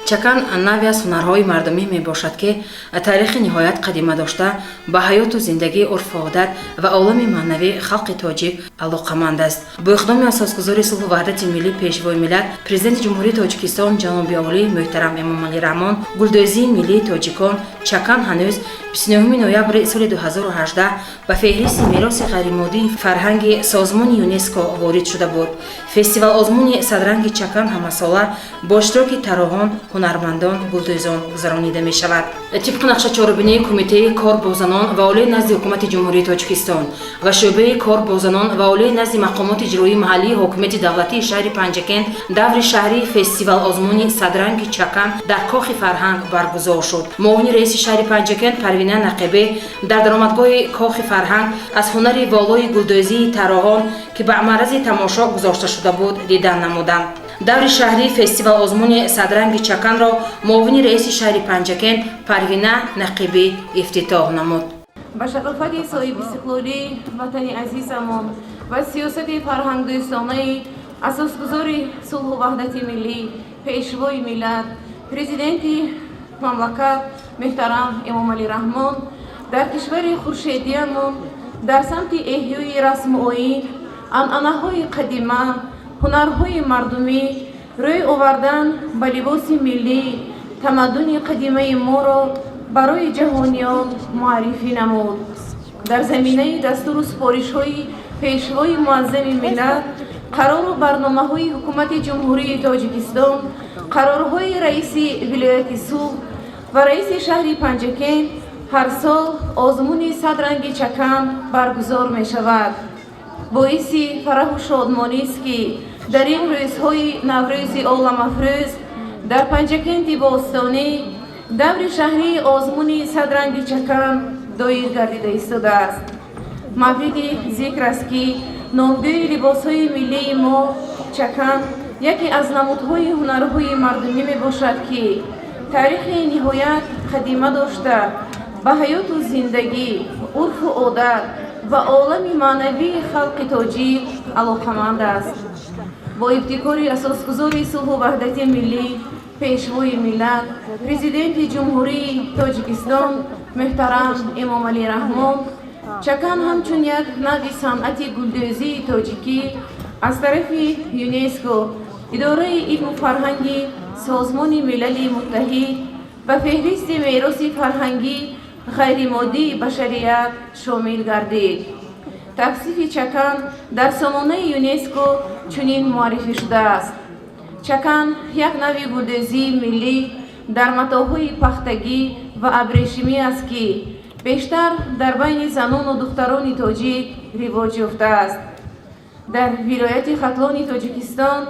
Чакан навъе аз ҳунарҳои мардумӣ мебошад, ки таърихи ниҳоят қадима дошта, ба ҳаёту зиндагӣ, урфу одат ва олами маънавии халқи тоҷик алоқаманд аст. Бо иқдоми асосгузори сулҳу ваҳдати миллӣ, Пешвои миллат, Президенти Ҷумҳурии Тоҷикистон ҷаноби олӣ муҳтарам Эмомалӣ Раҳмон гулдӯзии миллии тоҷикон чакан ҳанӯз 29 ноябри соли 2018 ба феҳристи мероси ғайримоддии фарҳанги созмони ЮНЕСКО ворид шуда буд. Фестивал озмуни «Садранги чакан» ҳамасола бо иштироки тарроҳон, ҳунармандон, гулдӯзон гузаронида мешавад. Тибқи нақша чорабинии Кумитаи кор бо занон ва оилаи назди Ҳукумати Ҷумҳурии Тоҷикистон ва Шӯъбаи кор бо занон ва оилаи назди мақомоти иҷроии маҳаллии ҳокимияти давлатии шаҳри Панҷакент даври шаҳрии фестивал озмуни «Садранги чакан» дар Кохи фарҳанг баргузор шуд. Муовини раиси шаҳри Панҷакент Парвина Нақибе дар даромадгоҳи Кохи фарҳанг аз ҳунари волои гулдӯзии тарроҳон, ки ба маърази тамошо гузошта шуда буд, дидан намуданд. Даври шаҳрии фестивал озмуни «Садранги чаканро» муовини раиси шаҳри Панҷакент Парвина Нақибӣ ифтитоҳ намуд. Ба шарофати соҳибистиқлолии ватани азизамон ва сиёсати фарҳангдӯстонаи асосгузори сулҳу ваҳдати миллӣ, Пешвои миллат, Президенти мамлакат муҳтарам Эмомалӣ Раҳмон дар кишвари хуршедиямон дар самти эҳёи расму оин, анъанаҳои қадима, ҳунарҳои мардумӣ, рӯй овардан ба либоси миллӣ, тамаддуни қадимаи моро барои ҷаҳониён муаррифӣ намуд. Дар заминаи дастуру супоришҳои Пешвои муаззами миллат, қарору барномаҳои Ҳукумати Ҷумҳурии Тоҷикистон, қарорҳои раиси вилояти Суғд ва раиси шаҳри Панҷакент ҳар сол озмуни «Садранги чакан» баргузор мешавад. Боиси фараҳу шодмонист, ки дар ин рӯзҳои Наврӯзи оламафрӯз дар Панҷакенти бостонӣ даври шаҳрии озмуни «Садранги чакан» доир гардида истодааст. Мавриди зикр аст, ки номгӯи либосҳои миллии мо чакан яке аз намудҳои ҳунарҳои мардумӣ мебошад, ки таърихи ниҳоят қадима дошта, ба ҳаёту зиндагӣ, урфу одат ва олами маънавии халқи тоҷик алоқаманд аст. Бо ибтикори асосгузори сулҳу ваҳдати миллӣ, Пешвои миллат, Президенти Ҷумҳурии Тоҷикистон муҳтарам Эмомалӣ Раҳмон чакан ҳамчун як навъи санъати гулдӯзии тоҷикӣ аз тарафи ЮНЕСКО, идораи илму фарҳанги Созмони Милали Муттаҳид, ба феҳристи мероси фарҳангӣ ғайримоддии башарият шомил гардид. Тавсифи чакан дар сомонаи ЮНЕСКО чунин муаррифӣ шудааст: чакан як навъи гулдӯзии миллӣ дар матоъҳои пахтагӣ ва абрешимӣ аст, ки бештар дар байни занону духтарони тоҷик ривоҷ ёфтааст. Дар вилояти Хатлони Тоҷикистон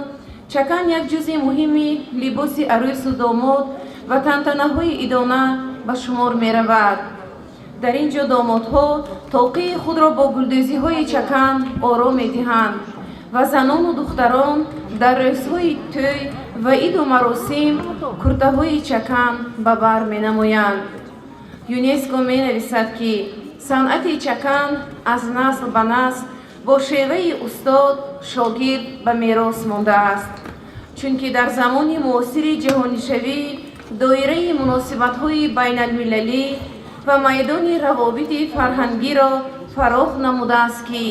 чакан як ҷузъи муҳими либоси арӯсу домод ва тантанаҳои идона ба шумор меравад. Дар ин ҷо домодҳо тоқии худро бо гулдӯзиҳои чакан оро медиҳанд ва занону духтарон дар рӯзҳои тӯй ва иду маросим куртаҳои чакан ба бар менамоянд. ЮНЕСКО менависад, ки санъати чакан аз насл ба насл бо шеваи устод шогирд ба мерос мондааст, чунки дар замони муосири ҷаҳонишавӣ доираи муносибатҳои байналмилалӣ ва майдони равобити фарҳангиро фарох намудааст, ки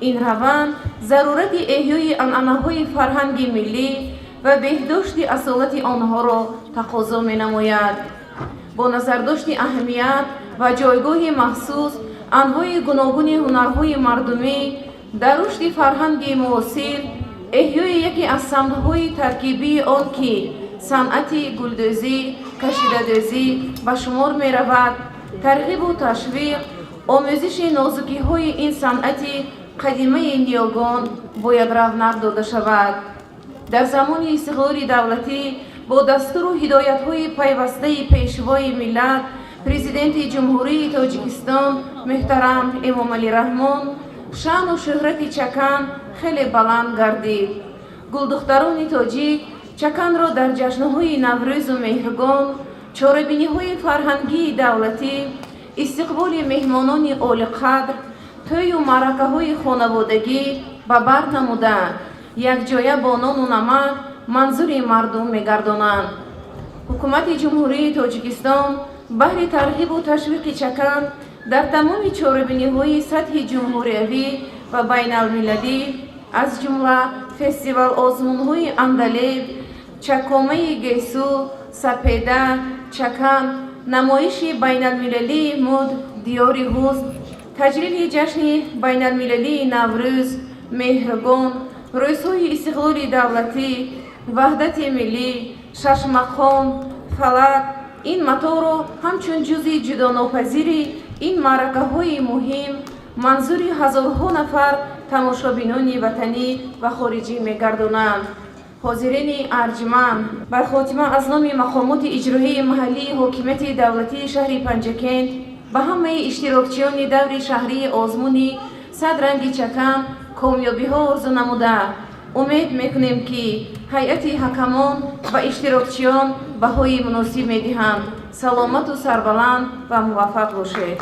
ин раванд зарурати эҳёи анъанаҳои фарҳанги миллӣ ва беҳдошти асолати онҳоро тақозо менамояд. Бо назардошти аҳамият ва ҷойгоҳи махсус анвои гуногуни ҳунарҳои мардумӣ дар рушди фарҳанги муосир, эҳёи яке аз самтҳои таркибии он, ки санъати гулдӯзӣ, кашидадӯзӣ ба шумор меравад, тарғибу ташвиқ, омӯзиши нозукиҳои ин санъати қадимаи ниёгон бояд равнақ дода шавад. Дар замони истиқлоли давлатӣ бо дастуру ҳидоятҳои пайвастаи Пешвои миллат, Президенти Ҷумҳурии Тоҷикистон муҳтарам Эмомалӣ Раҳмон шаъну шӯҳрати чакан хеле баланд гардид. Гулдухтарони тоҷик чаканро дар ҷашнҳои Наврӯзу Меҳргон, чорабиниҳои фарҳангии давлатӣ, истиқболи меҳмонони олиқадр, тӯю маъракаҳои хонаводагӣ ба бар намуда, якҷоя бо нону намак манзури мардум мегардонанд. Ҳукумати Ҷумҳурии Тоҷикистон баҳри тарғибу ташвиқи чакан дар тамоми чорабиниҳои сатҳи ҷумҳуриявӣ ва байналмилалӣ, аз ҷумла фестивал-озмунҳои Андалеб, Чакомаи Гесӯ, Сапеда, Чакан, намоиши байналмилалии муд Диёри ҳусн, таҷлили ҷашни байналмилалии Наврӯз, Меҳргон, рӯзҳои истиқлоли давлатӣ, ваҳдати миллӣ, шашмақом, фалак ин маторо ҳамчун ҷузъи ҷудонопазири ин маъракаҳои муҳим манзури ҳазорҳо нафар тамошобинони ватанӣ ва хориҷӣ мегардонанд. Ҳозирини арҷманд, бар хотима аз номи мақомоти иҷроияи маҳаллии ҳокимияти давлатии шаҳри Панҷакент ба ҳамаи иштирокчиёни даври шаҳрии озмуни «Сад ранги чакан» комёбиҳо орзу намуда, умед мекунем, ки ҳайати ҳакамон ва иштирокчиён баҳои муносиб медиҳанд. Саломату сарбаланд ва муваффақ бошед.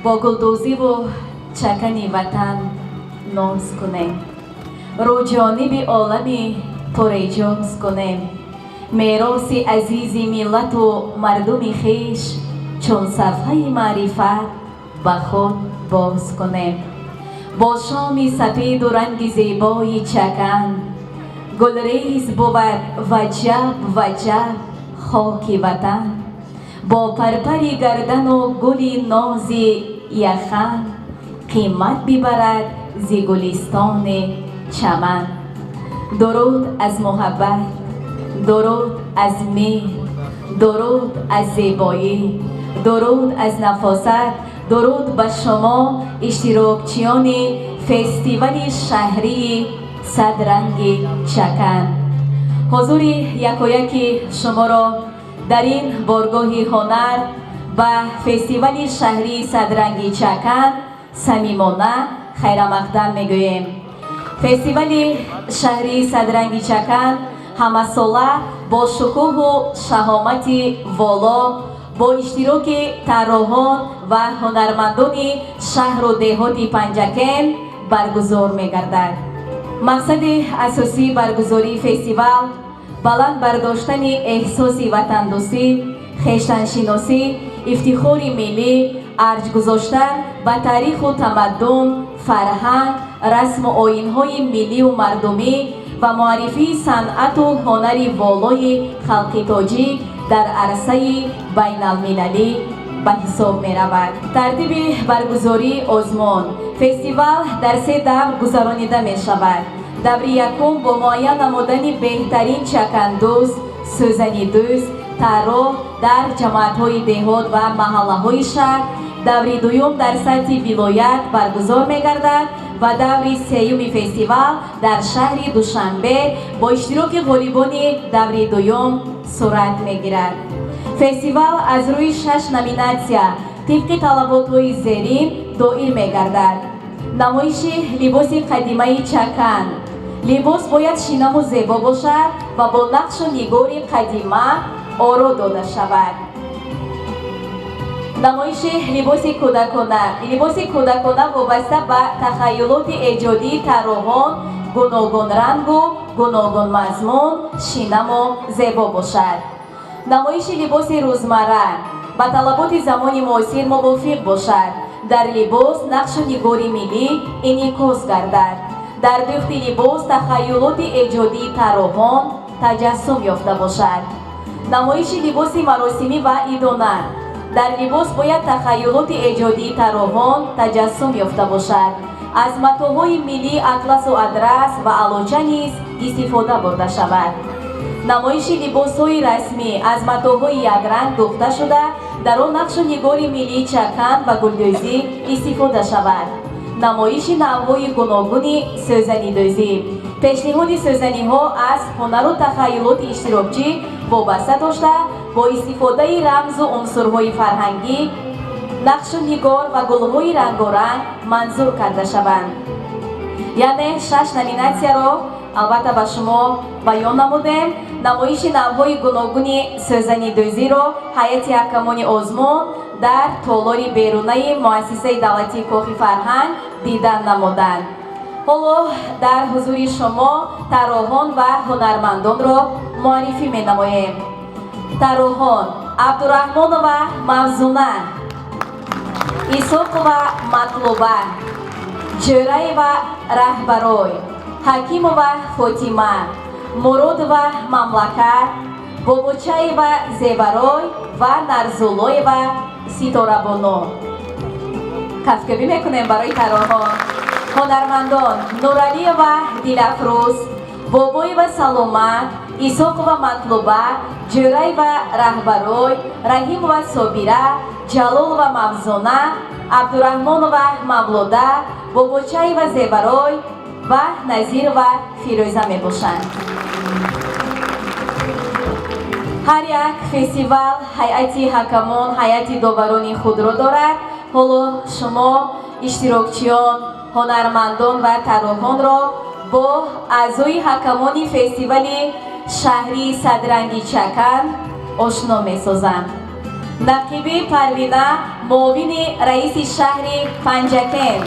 Бо гулдӯзиву чакани ватан ноз кунем, рӯ ҷониби олами пурэҷоз кунем, мероси азизи миллату мардуми хеш чун сафҳаи маърифат ба худ боз кунем. Бо шоми сапеду ранги зебои чакан гулрез бувад ваҷаб ваҷаб хоки ватан, бо парпари гардану гули нози яхан қимат бибарад зи гулистони чаман. Дуруд аз муҳаббат, дуруд аз меҳр, дуруд аз зебоӣ, дуруд аз нафосат, дуруд ба шумо иштирокчиёни фестивали шаҳрии «Садранги чакан». Ҳузури якояки шуморо дар ин боргоҳи ҳунар ба фестивали шаҳрии «Садранги чакан» самимона хайрамақдам мегӯем. Фестивали шаҳрии «Садранги чакан» ҳамасола бо шукӯҳу шаҳомати воло, бо иштироки тарроҳон ва ҳунармандони шаҳру деҳоти Панҷакент Баргузор мегардад. Мақсади асосии баргузории фестивал баланд бардоштани эҳсоси ватандӯстӣ, хештаншиносӣ, ифтихори миллӣ, арҷ гузоштан ба таъриху тамаддун, фарҳанг, расму оинҳои миллию мардумӣ ва муаррифии санъату ҳунари волои халқи тоҷик дар арсаи байналмилалӣ ба ҳисоб меравад. Тартиби баргузории озмун. Фестивал дар се давр гузаронида мешавад. Даври якум бо муайян намудани беҳтарин чакандӯз, сӯзанидӯз, тарроҳ дар ҷамоатҳои деҳот ва маҳаллаҳои шаҳр. Даври дуюм дар сатҳи вилоят баргузор мегардад ва даври сеюми фестивал дар шаҳри Душанбе бо иштироки ғолибони даври дуюм сурат мегирад. Фестивал аз рӯи шаш номинатсия тибқи талаботҳои зерин доир мегардад. Намоиши либоси қадимаи чакан. Либос бояд шинаму зебо бошад ва бо нақшу нигори қадима оро дода шавад. Намоиши либоси кӯдакона. Либоси кӯдакона вобаста ба тахайюлоти эҷодии тарроҳон гуногунрангу гуногунмазмун, шинаму зебо бошад. Намоиши либоси рӯзмарра ба талаботи замони муосир мувофиқ бошад. Дар либос нақшу нигори миллӣ инъикос гардад. Дар дӯхти либос тахайюлоти эҷодии тарроҳон таҷассум ёфта бошад. Намоиши либоси маросимӣ ва идона. Дар либос бояд тахайюлоти эҷодии тарроҳон таҷассум ёфта бошад. Аз матоъҳои миллии атласу адрас ва алоча низ истифода бурда шавад. Намоиши либосҳои расмӣ аз матоъҳои якранг дӯхта шуда, дар он нақшу нигори миллии чакан ва гулдӯзӣ истифода шавад. Намоиши навъҳои гуногуни сӯзанидӯзӣ. Пешниҳоди сӯзаниҳо аз ҳунару тахайюлоти иштирокчӣ вобаста дошта, бо истифодаи рамзу унсурҳои фарҳангӣ, нақшу нигор ва гулҳои рангоранг манзур карда шаванд. Яъне шаш номинатсияро албатта ба шумо баён намудем. Намоиши навъҳои гуногуни сӯзанидӯзиро ҳайати ҳакамони озмун дар толори берунаи муассисаи давлатии Кохи фарҳанг дидан намуданд. Ҳоло дар ҳузури шумо тарроҳон ва ҳунармандонро муаррифӣ менамоем. Тарроҳон: Абдураҳмонова Мавзуна, Исоқова Матлуба, Ҷӯраева Раҳбарой, Ҳакимова Фотима, Муродова Мамлакат, Бобочаева Зебарой ва Нарзуллоева Ситорабоно. Кафкӯбӣ мекунем барои тарроҳон. Ҳунармандон: Нуралиева Дилафрӯз, Бобоева Саломат, Исоқова Матлуба, Ҷӯраева Раҳбарой, Раҳимова Собира, Ҷалолова Мавзуна, Абдураҳмонова Мавлуда, Бобочаева Зебарой ва Назирова Фирӯза мебошанд. Ҳар як фестивал ҳайати ҳакамон, ҳайати доварони худро дорад. Ҳоло шумо иштирокчиён, ҳунармандон ва тарроҳонро бо аъзои ҳакамони фестивали шаҳрии садранги чакан ошно месозам. Нақиби Парвина, муовини раиси шаҳри Панҷакент.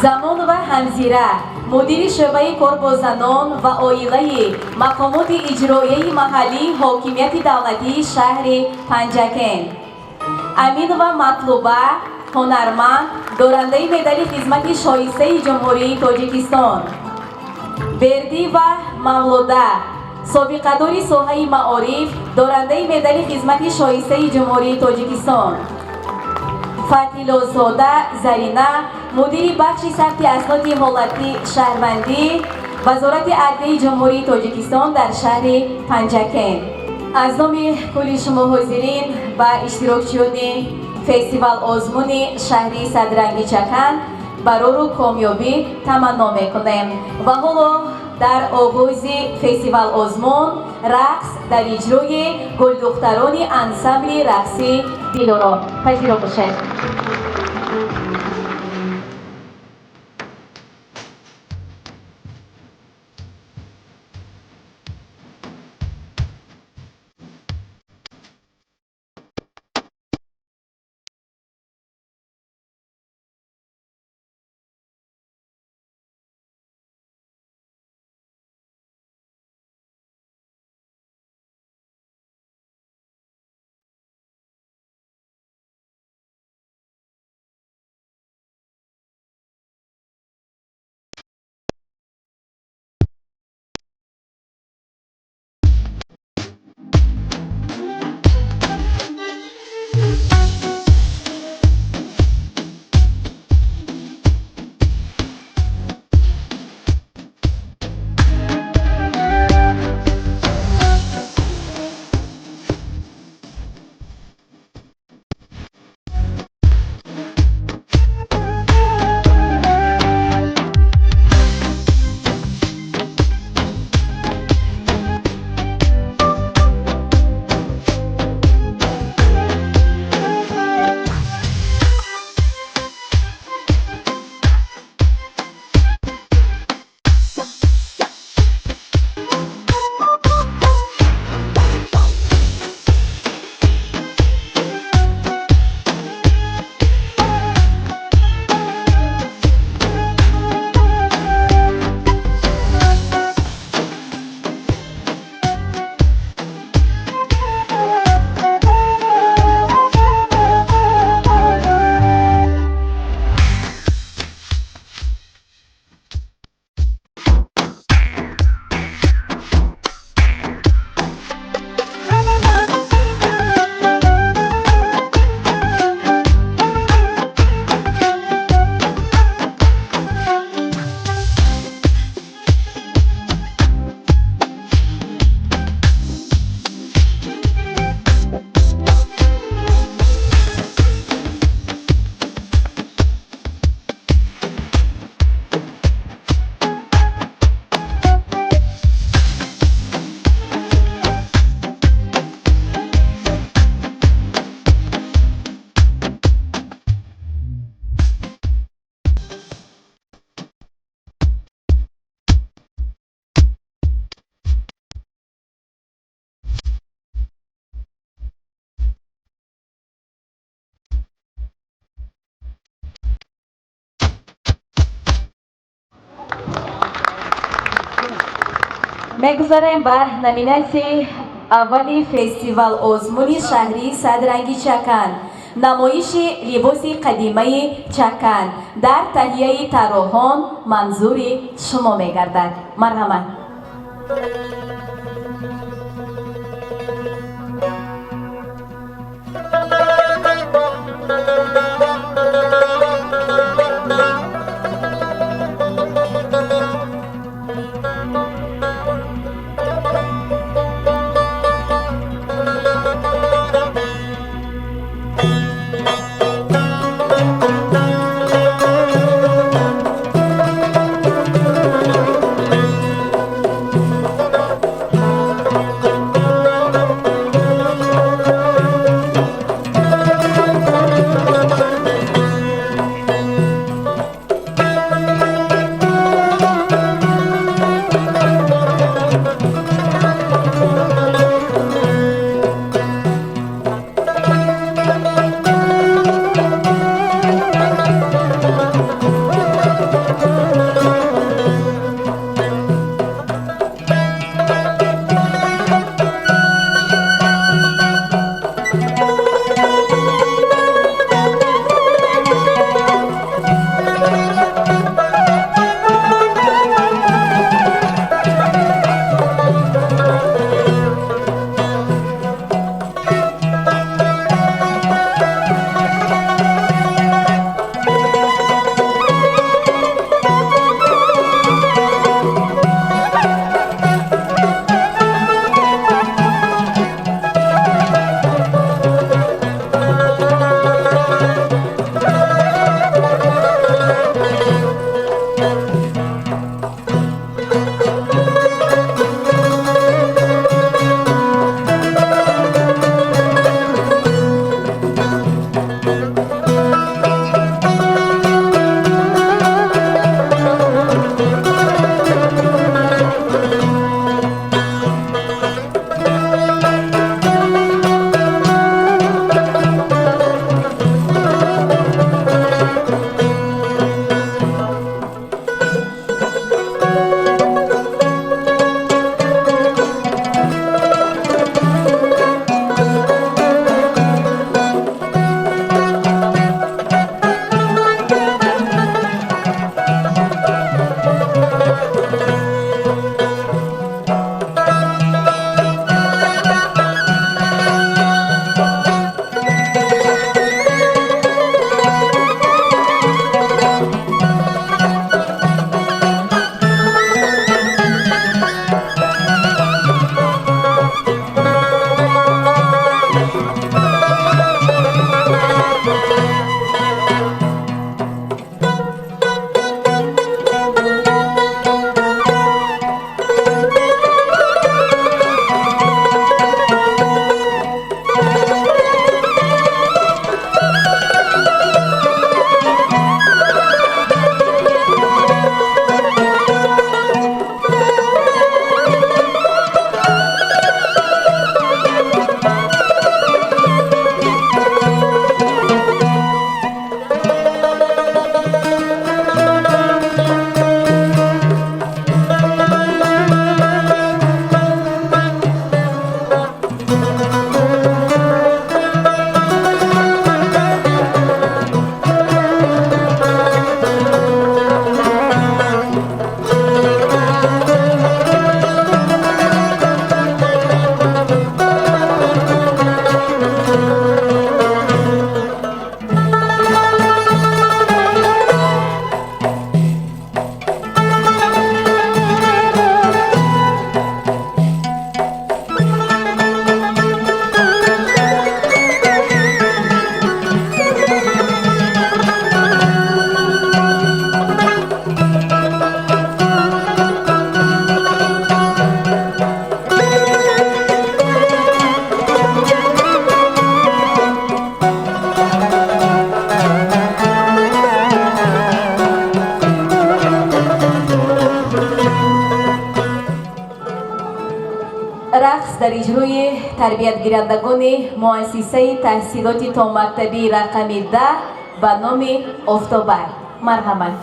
Замонова Ҳамзира, мудири шӯъбаи кор бо занон ва оилаи мақомоти иҷроияи маҳаллии ҳокимияти давлатии шаҳри Панҷакент. Аминова Матлуба, ҳунарманд, дорандаи медали хизмати шоистаи Ҷумҳурии Тоҷикистон. Бердиева Мавлуда, собиқадори соҳаи маориф, дорандаи медали хизмати шоистаи Ҷумҳурии Тоҷикистон. Фатилозода Зарина, мудири бахши сабти асноди ҳолати шаҳрвандӣ, Вазорати адлияи Ҷумҳурии Тоҷикистон дар шаҳри Панҷакент. Аз номи кулли шумо ҳозирин ба иштирокчиёни фестивал озмуни шаҳрии садранги чакан барору комёбӣ таманно мекунем. Ва ҳоло дар оғози фестивал озмун рақс дар иҷрои гулдухтарони ансамбли рақси Дилоро пазиро бошед. Мегузарем ба номинатсияи аввали фестивал озмуни шаҳрии Садранги Чакан, намоиши либоси қадимаи Чакан дар таҳияи тарроҳон манзури шумо мегардад. Марҳамат. Рақс дар иҷрои тарбиятгирандагони муассисаи таҳсилоти томактабии рақами 10 ба номи Офтобай. Марҳамат.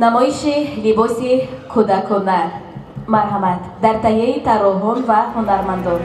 Намоиши либоси кӯдакона, марҳамат, дар таҳияи тарроҳон ва ҳунармандон.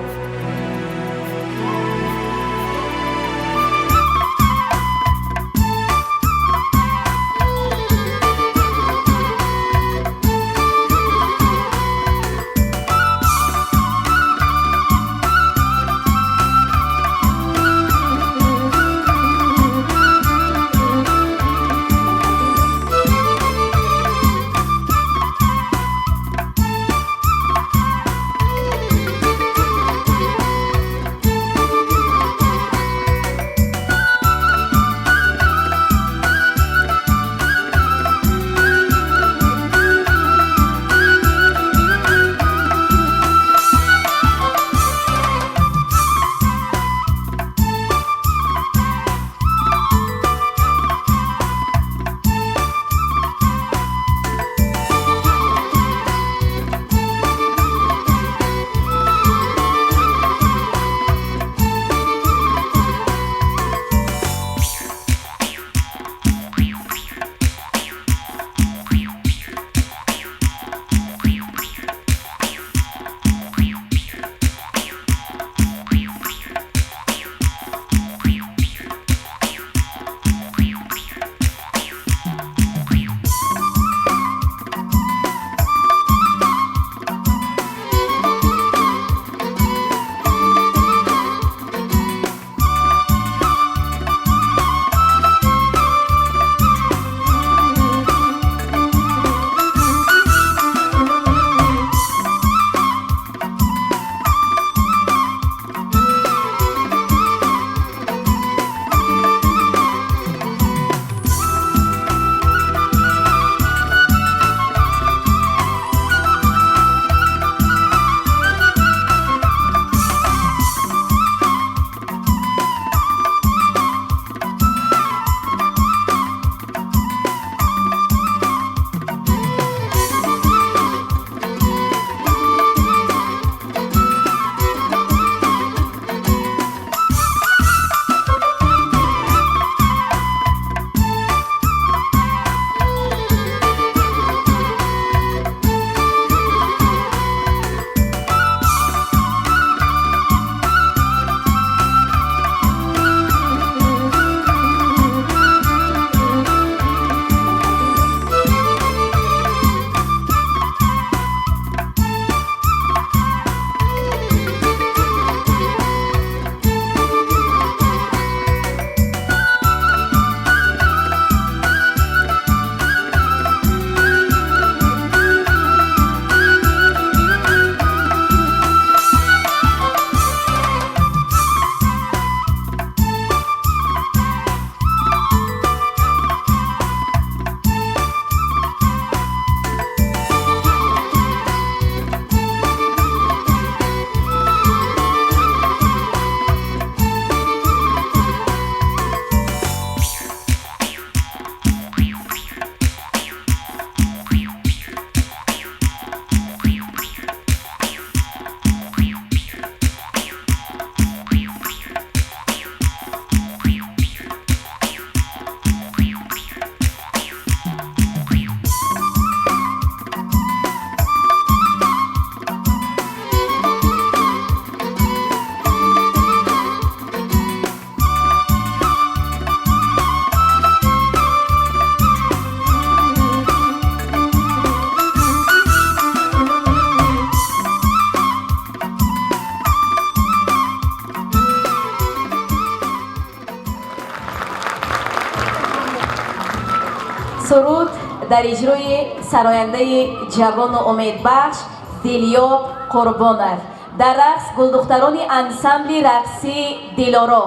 Суруд дар иҷрои сарояндаи ҷавону умедбахш Дилёб Қурбонов. Дар рақс гулдухтарони ансамбли рақсии Дилоро.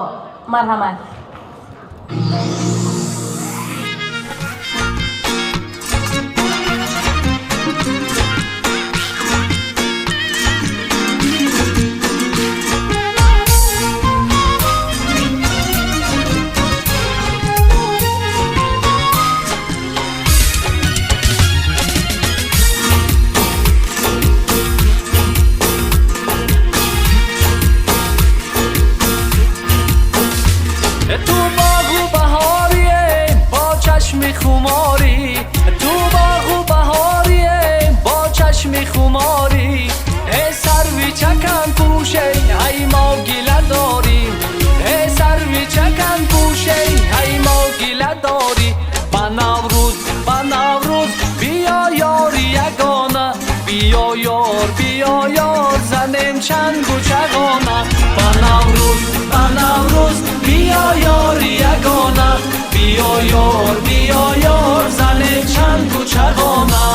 Марҳамат. Ту боғу баҳорие бо чашми хуморӣ, ту боғу биё ёр занем чангу чағона. Ба Наврӯз, ба Наврӯз биё ёри ягона, биё ёр, биё ёр занем чангу чағона.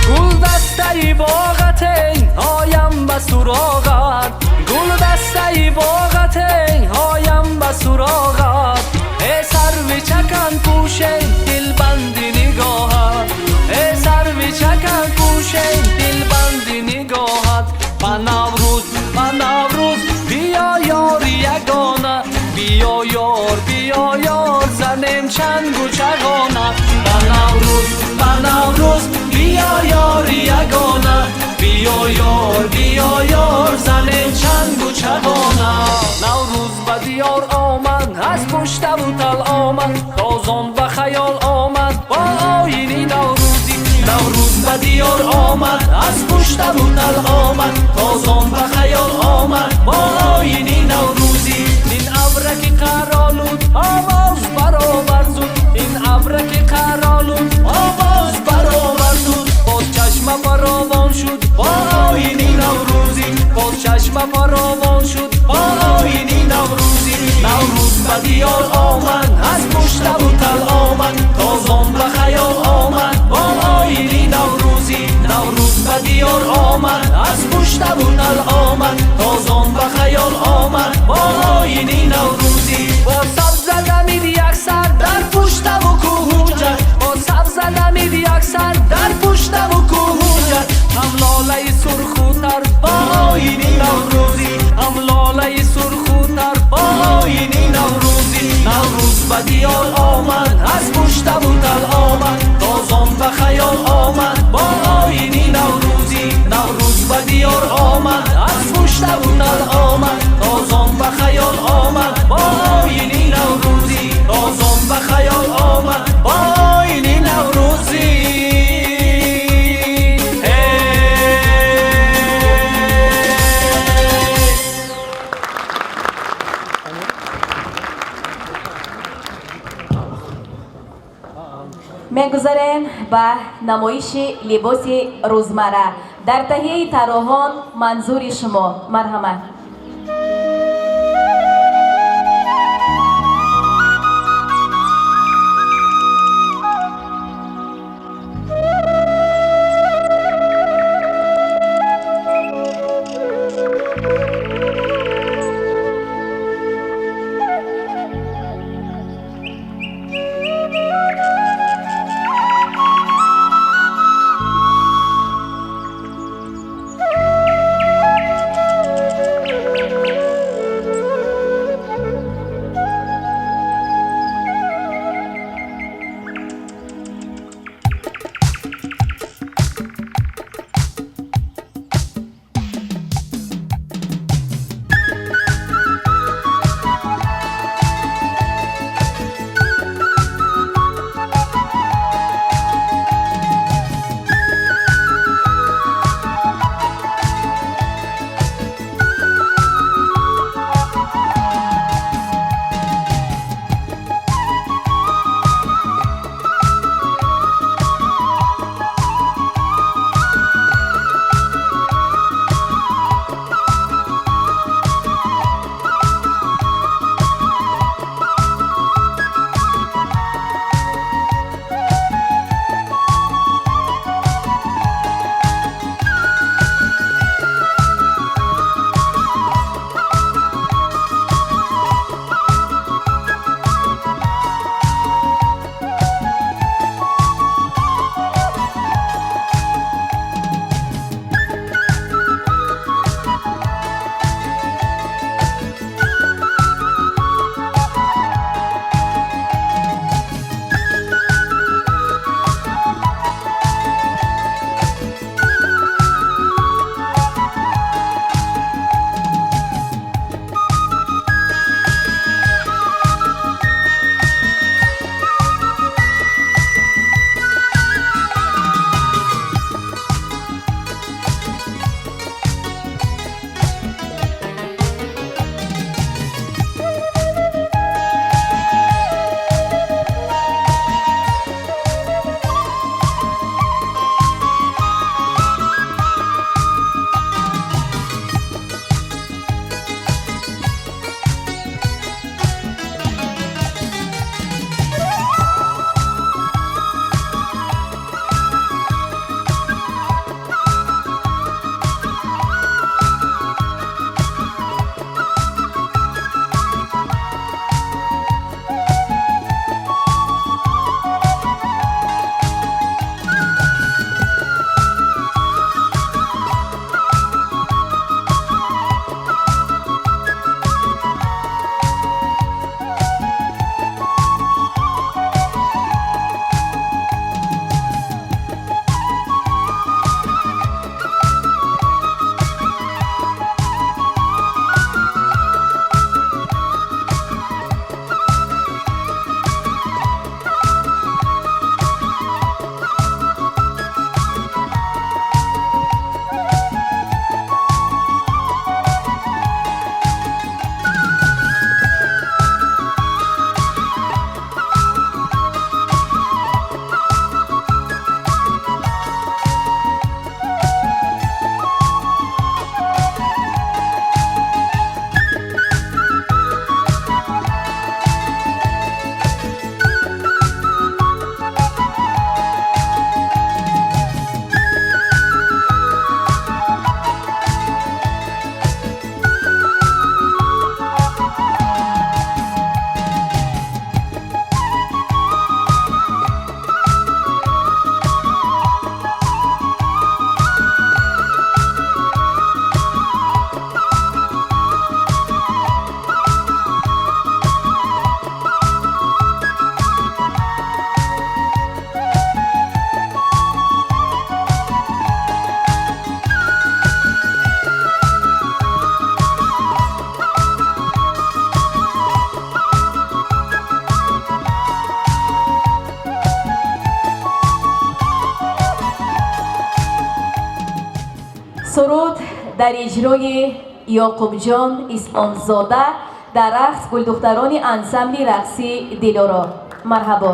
Гулдастаи боғатен оям ба суроғат, гулдастаи боғатен оям ба суроғат. Э сарви чакан пӯшен дилбанди нигоҳат, э сарви чакан пӯшен дилбанди нигоҳат. Ба Наврӯз, ба Наврӯз биё ёри ягона, биё ёр, биё ёр занем чангу чағона. Ба Наврӯз, ба Наврӯз биё ёри ягона, биё ёр, биё ёр занем чангу чағона. Наврӯз ба диёр омад, аз пуштаву тал омад, тозон ба хаёл омад бо оини наврӯзӣ. Наврӯз ба диёр омад, аз пуштаву тал омад, тозон ба хаёл омад бо оини наврӯзӣ. Ин абраки қаролуд овоз баровар зуд, ин абраки қаролуд овоз баровар зуд. Боз чашма фаровон шуд бо оини наврӯзӣ, боз чашма фаровон шуд бо оини наврӯзӣ. Наврӯз ба диёр омад, аз пуштаву тал омад, тозон ба хаёл омад бо оини наврӯзӣ. Наврӯз ба диёр омад, аз пуштаву тал омад, тозон ба хаёл омад бо оини наврӯзӣ. Бо сабза дамид як сар дар пуштаву кӯҳу ҷар, бо сабза дамид як сар дар пуштаву кӯҳу ҷар. Ҳам лолаи сурхутар бо оини наврӯзӣ, ҳам лолаи сурхутар бо оини наврӯзӣ. Наврӯз ба диёр омад, аз пуштаву тал омад, тозон ба хаёл омад бо оини наврӯзӣ. Наврӯз ба диёр омад, аз пуштаву тал омад, тозон ба хаёл омад бо оини наврӯзӣ. Тозон ба хаёл омад бо оини наврӯзӣ. Мегузарем ба намоиши либоси рӯзмарра дар таҳияи тарроҳон. Манзури шумо, марҳамат. Дар иҷрои Ёқубҷон Исломзода дар рақс гулдухтарони ансамбли рақси Дилоро. Марҳабо.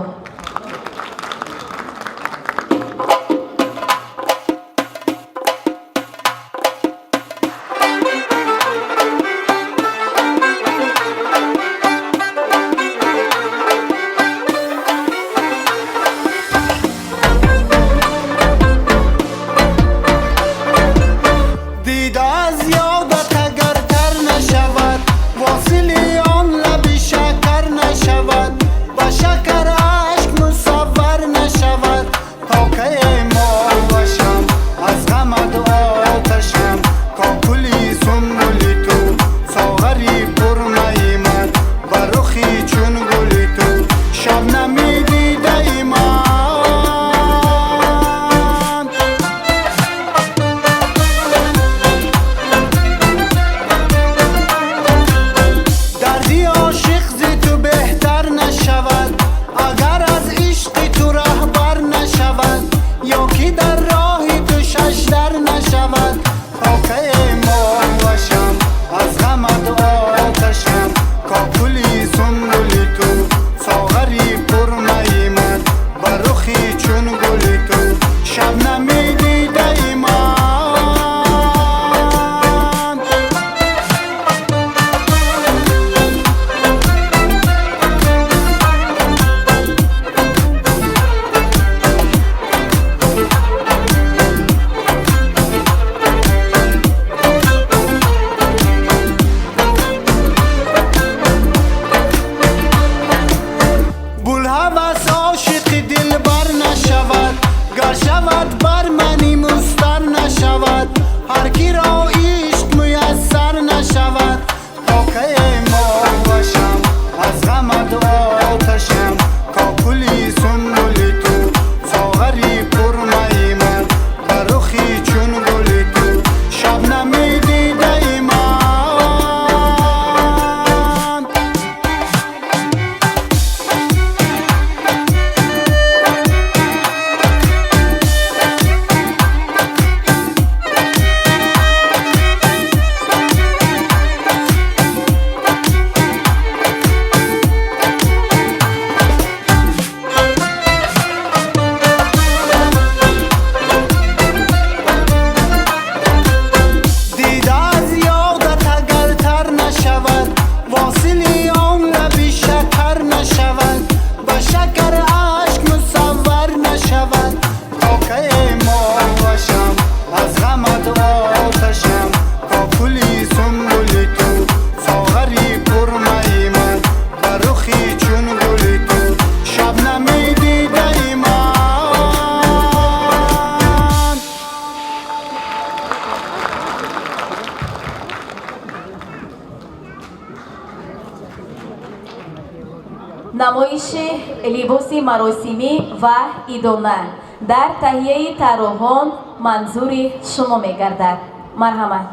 Намоиши либоси маросимӣ ва идона дар таҳияи тарроҳон манзури шумо мегардад. Марҳамат.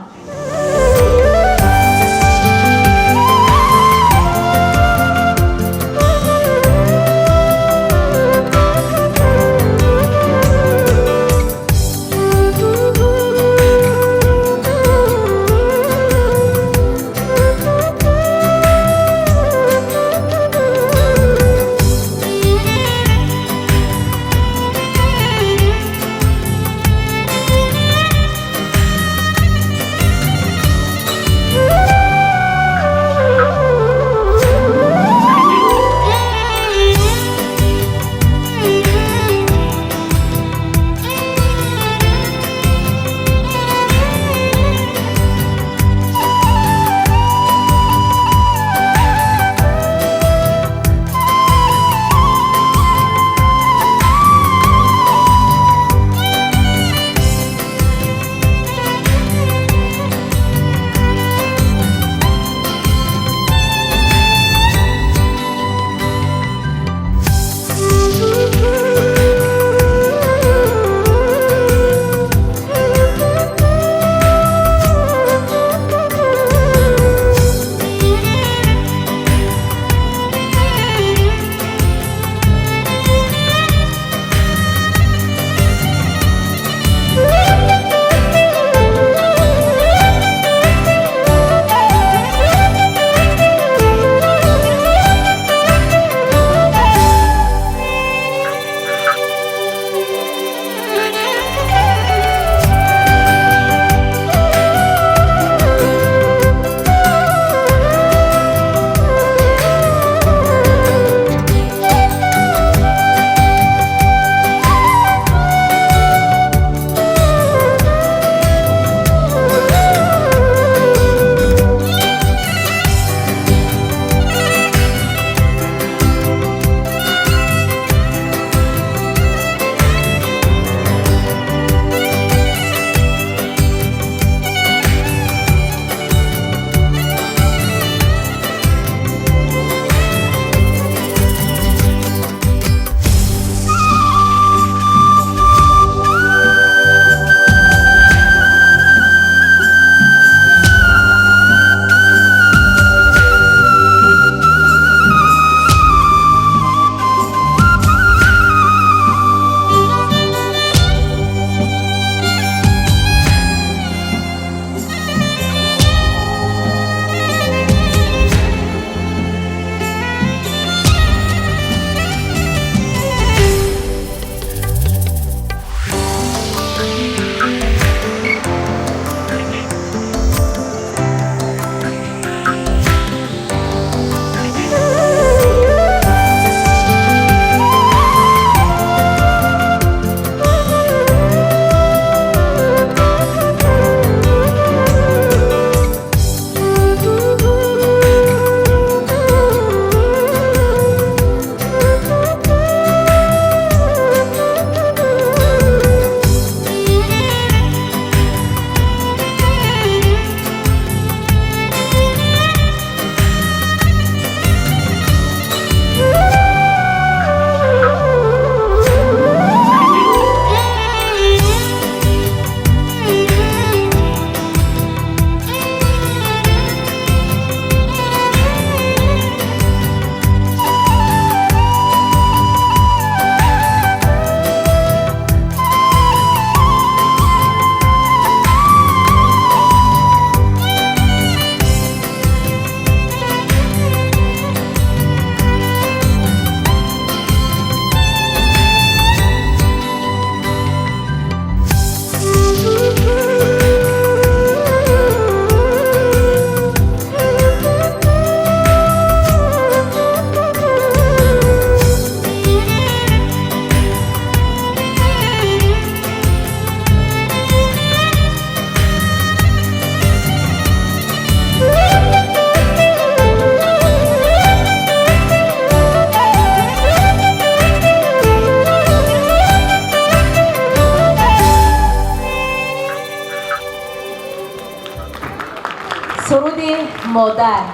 Модар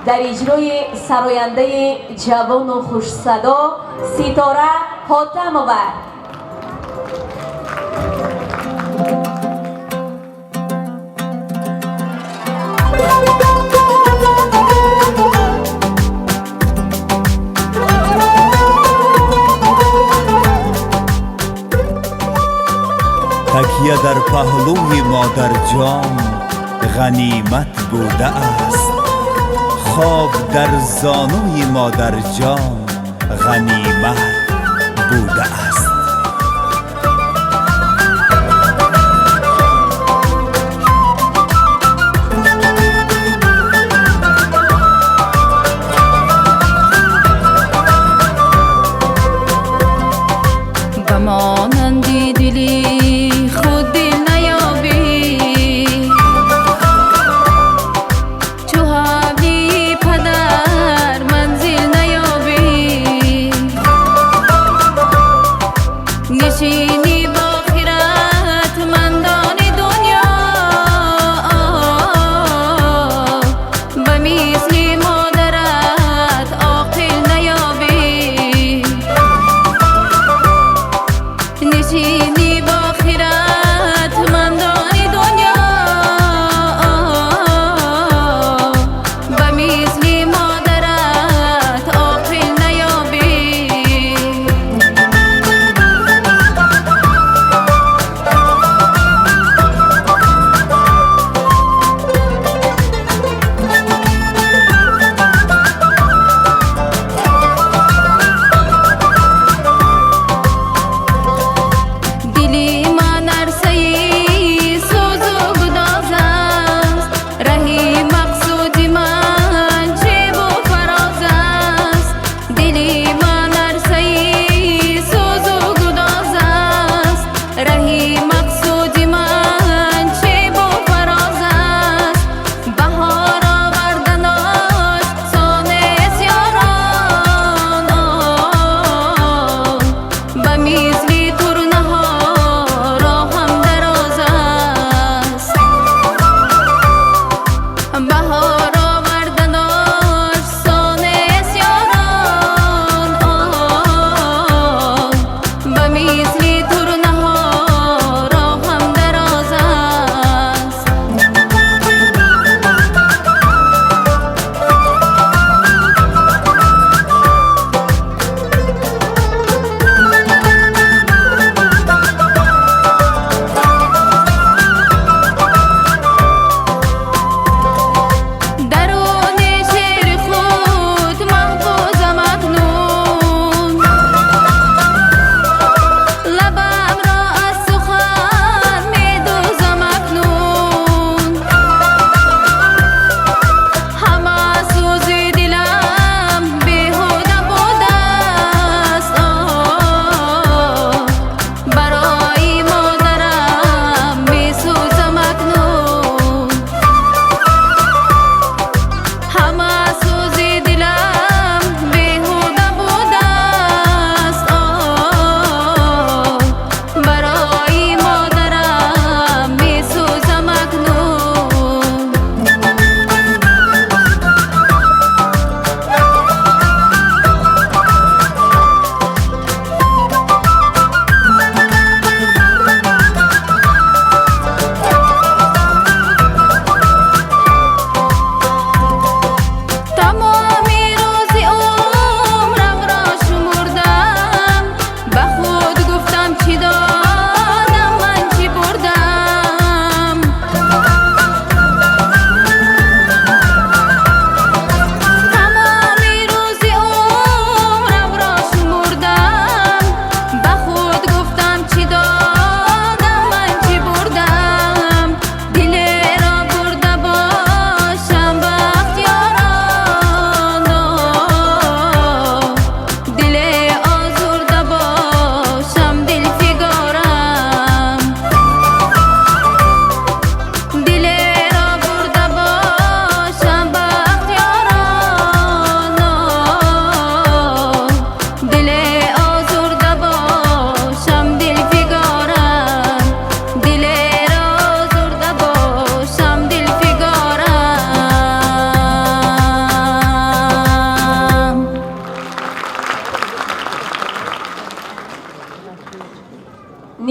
дар иҷрои сарояндаи ҷавону хушсадо Ситора Ҳотамова. Такя дар паҳлӯи модарҷон ғанимат будааст, хоб дар зонуи модарҷон ғанимат будааст. Ба монанди дили худ дил наёбӣ, чу ҳавлии падар манзил наёбӣ.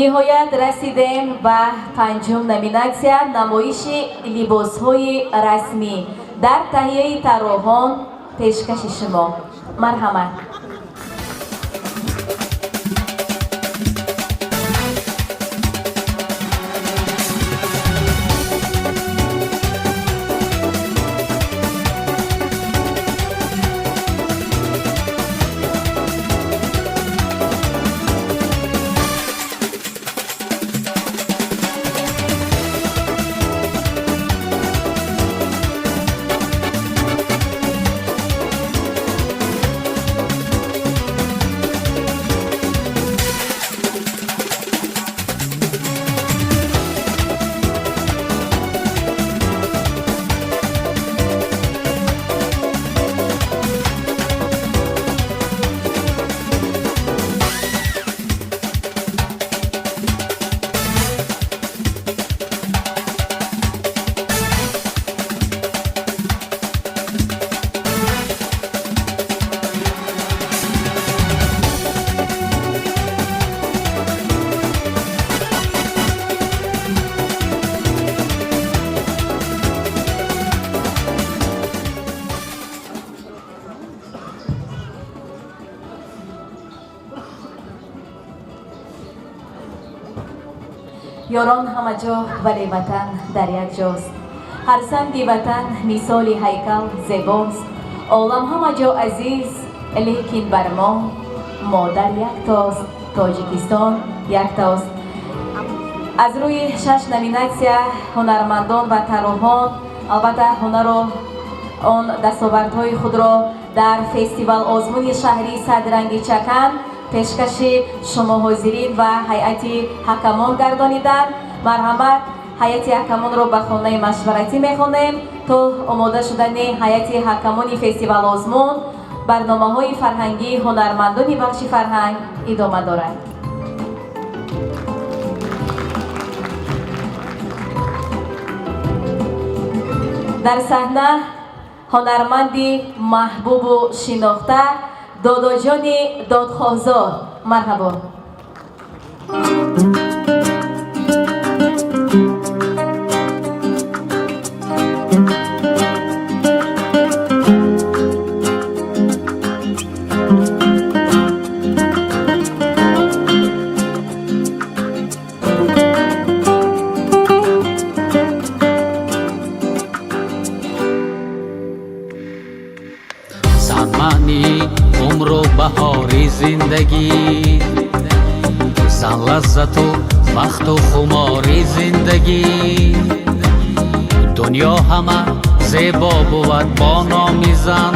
Ниҳоят расидем ба панҷум номинатсия, намоиши либосҳои расмӣ дар таҳияи тарроҳон пешкаши шумо. Марҳамат. Ёрон ҳама ҷо, вале ватан дар як ҷост. Ҳар санги ватан мисоли ҳайкал зебост. Олам ҳама ҷо азиз, лекин бар мо модар яктост, Тоҷикистон яктост. Аз рӯи шаш номинатсия ҳунармандон ва тарроҳон албатта ҳунару он дастовардҳои худро дар фестивал озмуни шаҳрии Садранги Чакан пешкаши шумо ҳозирин ва ҳайати ҳакамон гардониданд. Марҳамат, ҳайати ҳакамонро ба хонаи машваратӣ мехонем. То омода шудани ҳайати ҳакамони фестивал озмун, барномаҳои фарҳангии ҳунармандони бахши фарҳанг идома дорад. Дар саҳна ҳунарманди маҳбубу шинохта Додоҷони Додхоҳзод. Марҳабо. Зан маъни умру баҳори зиндагӣ, зан лаззату бахту хумори зиндагӣ. Дунё ҳама зебо бувад бо номи зан,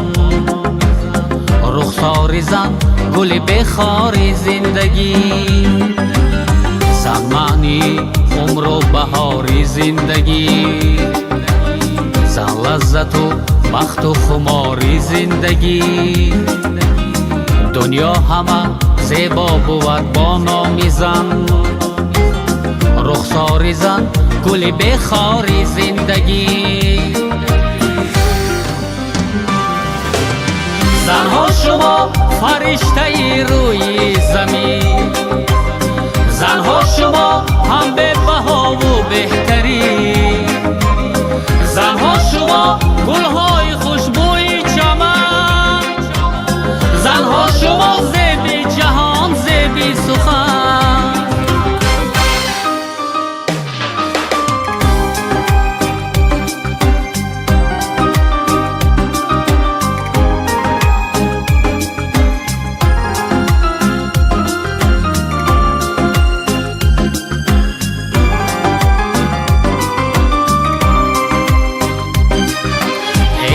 рухсори зан гули бехори зиндагӣ. Зан маъни умру баҳори зиндагӣ, зан лаззату бахту хумори зиндагӣ. Дунё ҳама зебо бувад бо номи зан, рухсори зан гули бехори зиндагӣ. Занҳо шумо фариштаи рӯи замин, занҳо шумо ҳам бебаҳову беҳтарин, занҳо шумо гулҳои хушбӯи чаман, занҳо шумо зеби ҷаҳон, зеби сухан.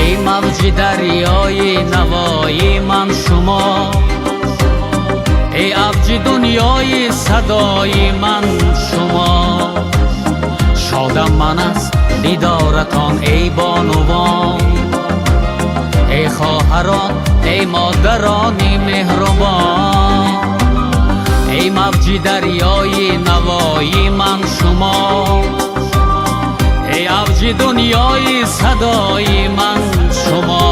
Эй мавҷи дарёи навои ман шумо, эй авҷи дунёи садои ман шумо. Шодам ман аз дидоратон, эй бонувон, эй хоҳарон, эй модарони меҳрубон. Эй мавҷи дарёи навои ман шумо, эй авҷи дунёи садои ман шумо.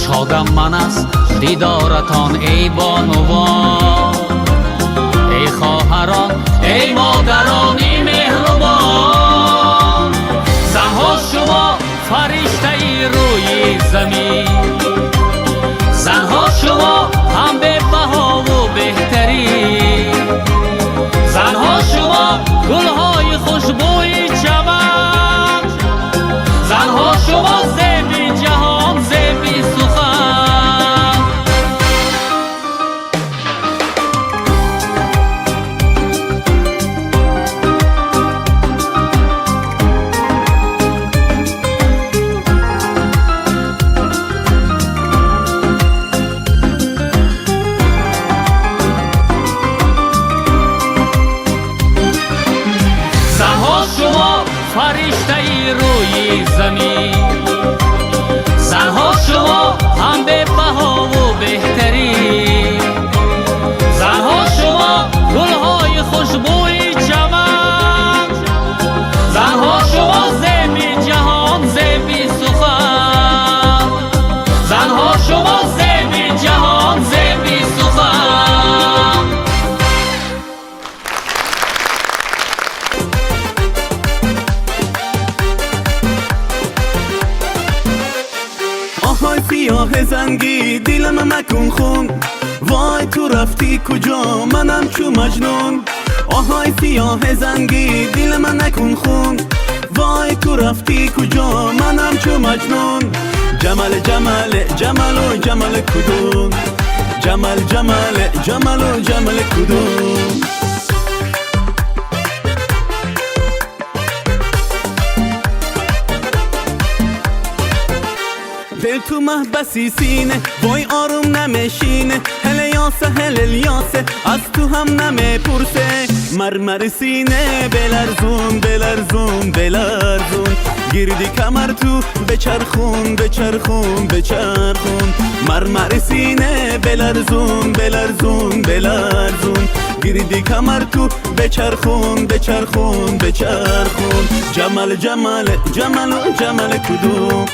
Шодам ман аз дидоратон, эй бонувон, эй Хоҳарон, эй модарони меҳрубон. Занҳо шумо фариштаи рӯи замин, занҳо шумо ҳам бебаҳову беҳтарин, занҳо шумо гулҳои хушбӯи чаман, занҳо шумо зеби ҷаҳон, зеби сухан. Занҳо шумо фариштаи рӯи замин, занҳо шумо ҳам бебаҳову беҳтарин, занҳо шумо гулҳои хушбӯи чаман, занҳо шумо зеби ҷаҳон, зеби сухан, занҳо шумо зеби ҷаҳон, зеби сухан. آهای سیاه زنگی دلم مکن خون، وای تو رفتی کجا منم چو مجنون. آهای سیاه زنگی دلم نکن خون، وای تو رفتی کجا منم چو مجنون. جمال جمال جمال و جمال کدوم، جمال جمال جمال و جمال کدوم. دل تو محبسی سینه، وای آروم نمیشینه، هل یاسه هل الیاسه از تو هم نمیپرسه. مرمر سینه بلرزون بلرزون بلرزون، گردی کمر تو بچرخون بچرخون بچرخون. مرمر سینه بلرزون بلرزون بلرزون، گردی کمر تو بچرخون بچرخون بچرخون. جمال جمال جمال جمال کدوم،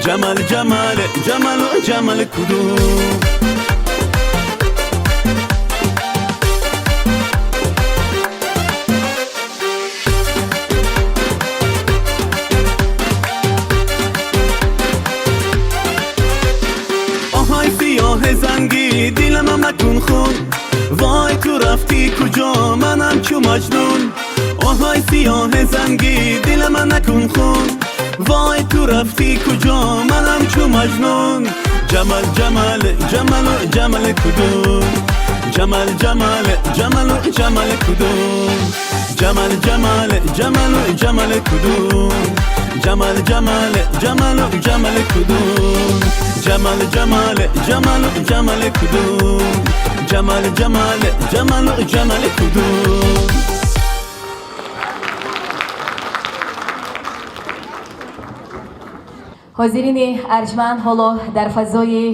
جمال جمال جمال جمال کدوم. آهای سیاه زنگی دلم مکن خون، وای تو رفتی کجا منم چو مجنون. آهای سیاه زنگی دلم نکن خون، وای تو رفتی کجا منم چو مجنون. جمال جمال جمال جمال کدوم، جمال جمال جمال جمال کدوم، جمال جمال جمال جمال کدوم، جمال جمال جمال جمال کدوم، جمال جمال جمال جمال کدوم، جمال جمال جمال جمال کدوم. ҳозирини арҷманд, ҳоло дар фазои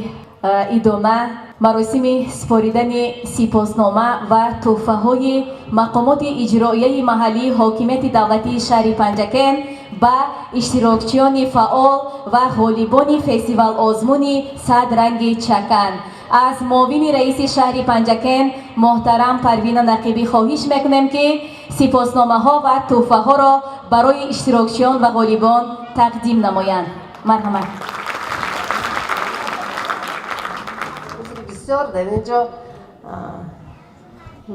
идома маросими супоридани сипоснома ва тӯҳфаҳои мақомоти иҷроияи маҳаллии ҳокимияти давлатии шаҳри Панҷакент ба иштирокчиёни фаъол ва ғолибони фестивал-озмуни «Сад ранги чакан». Аз муовини раиси шаҳри Панҷакент муҳтарам Парвина Нақибӣ хоҳиш мекунем, ки сипосномаҳо ва тӯҳфаҳоро барои иштирокчиён ва ғолибон тақдим намоянд. Марҳамат. Бисёр дар ин ҷо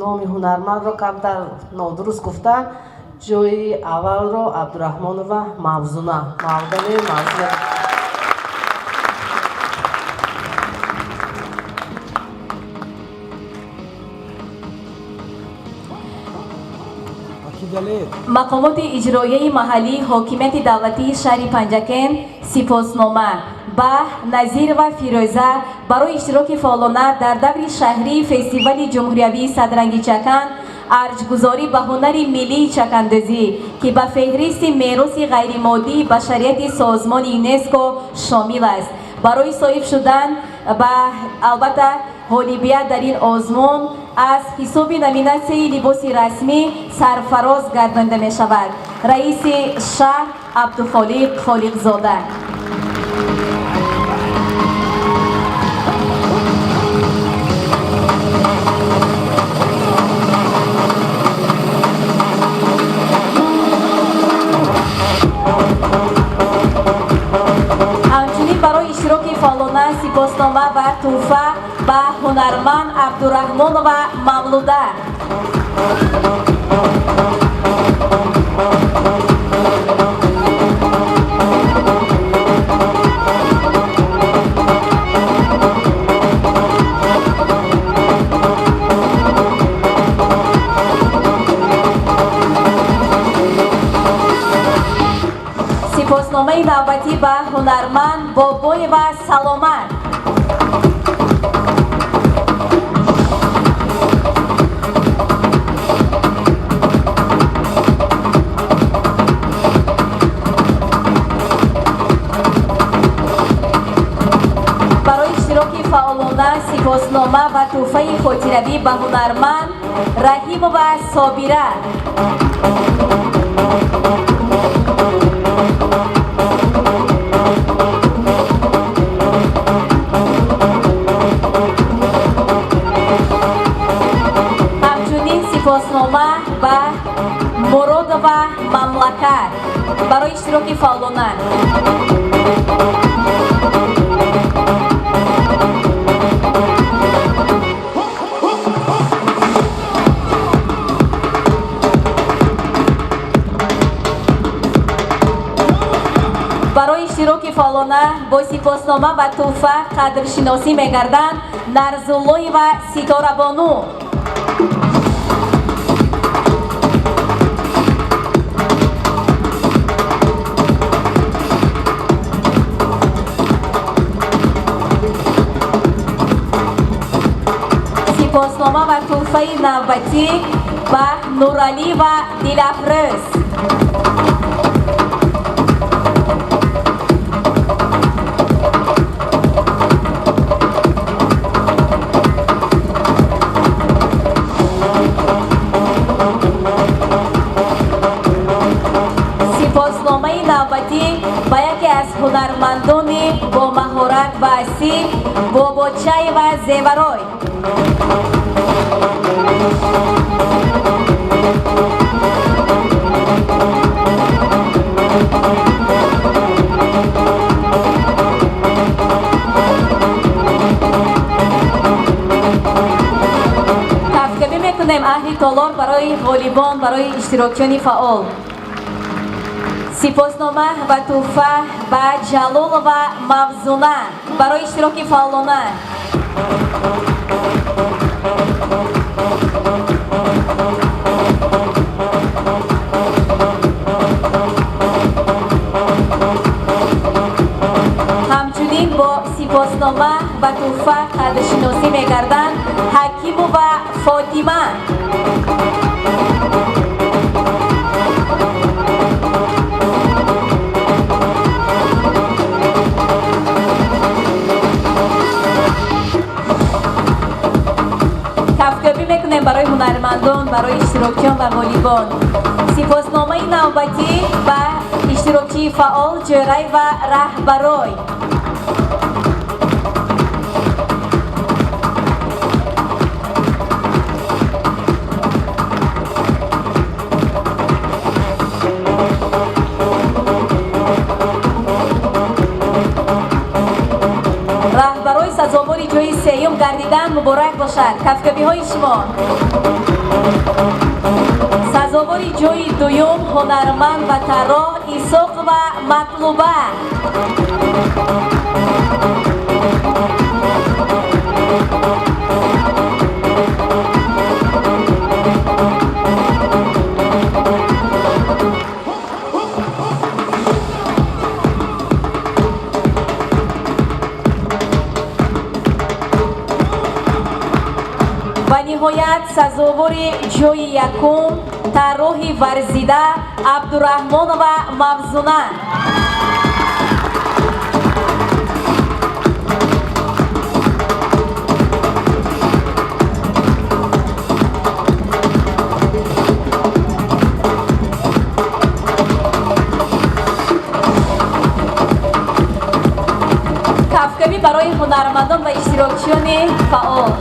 номи ҳунармандро камтар нодуруст гуфтам. Ҷои аввалро Абдураҳмонова Мавзуна, Мавдани Мавзуна. Мақомоти иҷроияи маҳаллии ҳокимияти давлатии шаҳри Панҷакент сипоснома ба Назирова Фирӯза барои иштироки фаъолона дар даври шаҳрии фестивали ҷумҳуриявии «Садранги чакан», арҷгузорӣ ба ҳунари миллии чакандозӣ, ки ба феҳристи мероси ғайримоддии башарияти созмони ЮНЕСКО шомил аст, барои соҳиб шудан ба албатта ғолибият дар ин озмун аз ҳисоби номинатсияи либоси расмӣ сарфароз гардонида мешавад. Раиси шаҳр Абдухолиқ Холиқзода. Фаъолона сипоснома ва тӯҳфа ба ҳунарманд Абдураҳмонова Мавлуда. Сипосномаи навбатӣ ба ҳунарманд Бобоева Саломат. Барои иштироки фаъолона сипоснома ва тӯҳфаи хотиравӣ ба ҳунарманд Раҳимова Собира. Ҳамчунин сипоснома ба Муродова Мамлакат барои иштироки фаъолона. Барои иштироки фаъолона бо сипоснома ва тӯҳфа қадршиносӣ мегарданд Нарзуллоева Ситорабону. Сипоснома ва тӯҳфаи навбатӣ ба Нуралиева Дилафрӯз. Сипосномаи навбатӣ ба яке аз ҳунармандони бомаҳорат ва асил Бобочаева Зеварой. Кафкабӣ мекунем аҳли толор барои ғолибон, барои иштирокчиёни фаъол. Сипоснома ва тӯҳфа ба Ҷалолова Мавзуна барои иштироки фаъолона. Ҳамчунин бо сипоснома ва тӯҳфа қадршиносӣ мегарданд Ҳакимова Фотима. Кафкӯбӣ мекунем барои ҳунармандон, барои иштирокчиён ва ғолибон. Сипосномаи навбатӣ ба иштирокчии фаъол Ҷӯраева Раҳбарой. Раҳбарои сазовори ҷои сеюм гардидан муборак бошад. Кафкӯбиҳои шумо. Сазовори ҷои дуюм ҳунарманд ва тарроҳ Исоқова Матлуба. Ва ниҳоят сазовори ҷои якум тарроҳи варзида Абдураҳмонова Мавзуна. Кафкӯбӣ барои ҳунармандон ва иштирокчиёни фаъол.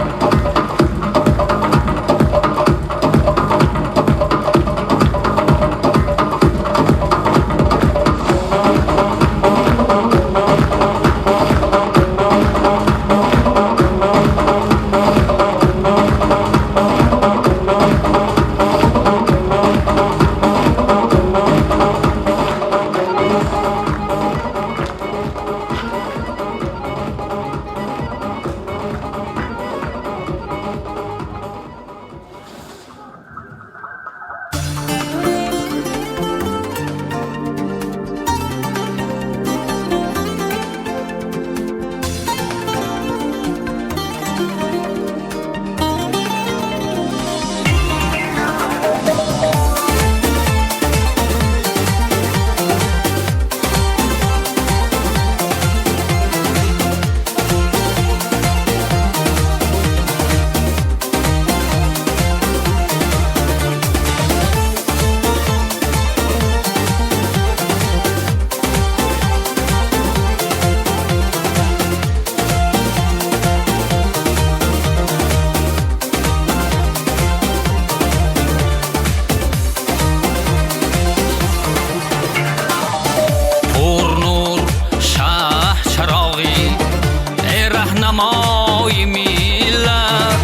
Раҳнамои миллат,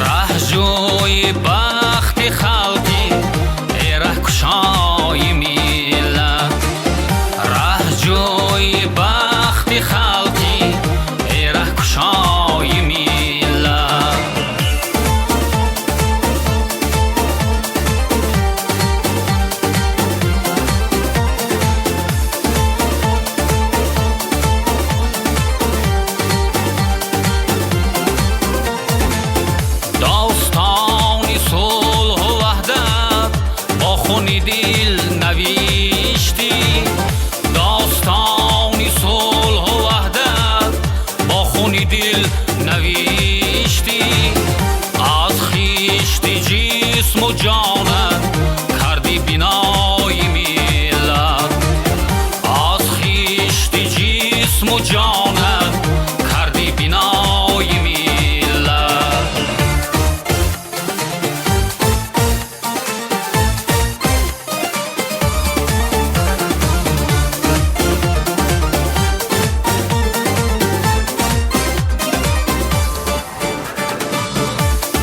раҳҷӯи бахти халқӣ, эй раҳкушои миллат, раҳҷӯи бахти халқӣ, эй раҳкушои миллат. Достони сулҳу ваҳдат бо хуни дил навиштӣ, достони сулҳу ваҳдат бо хуни дил навиштӣ, аз хишти ҷисму ҷонат кардӣ бинои миллат, аз хишти ҷисму ҷонат кардӣ бинои миллат.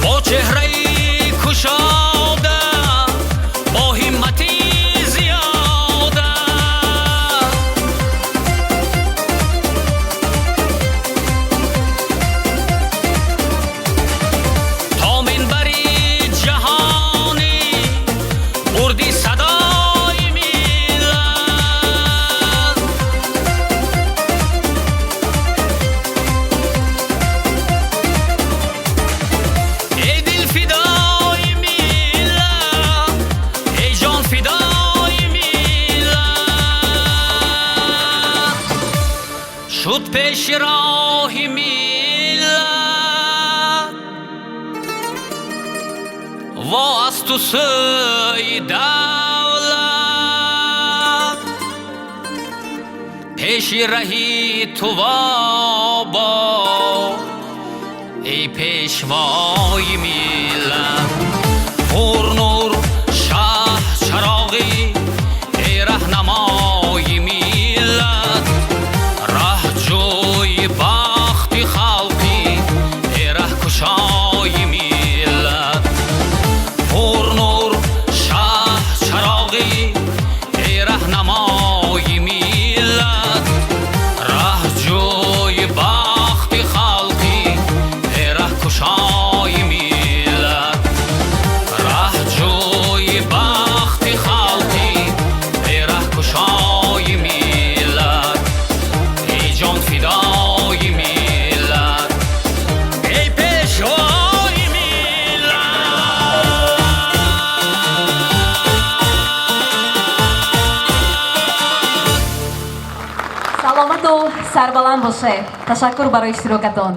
Бо чеҳраи кушода, бо ҳиммати зиёда, то минбари ҷаҳонӣ бурди садои миллат. Эй дилфидои миллат, эй ҷонфидои миллат, шуд пеши роҳи миллат, во аз ту сӯи давлат, пеши раҳи ту во бод, эй пешвои миллат. Пурнур шаҳ чароғӣ, эй раҳнамои миллат, раҳҷӯи бахти халқӣ, эй раҳкушои миллат. Пурнур шаҳ чароғӣ, эй раҳнамои миллат, раҳҷӯи бахти халқӣ, эй раҳкушои миллат, раҳҷӯи бахти халқӣ, эй раҳкушои миллат, эй ҷонфидои миллат, эй пешвои миллат. Саломату сарбаланд бошед. Ташаккур барои иштирокатон.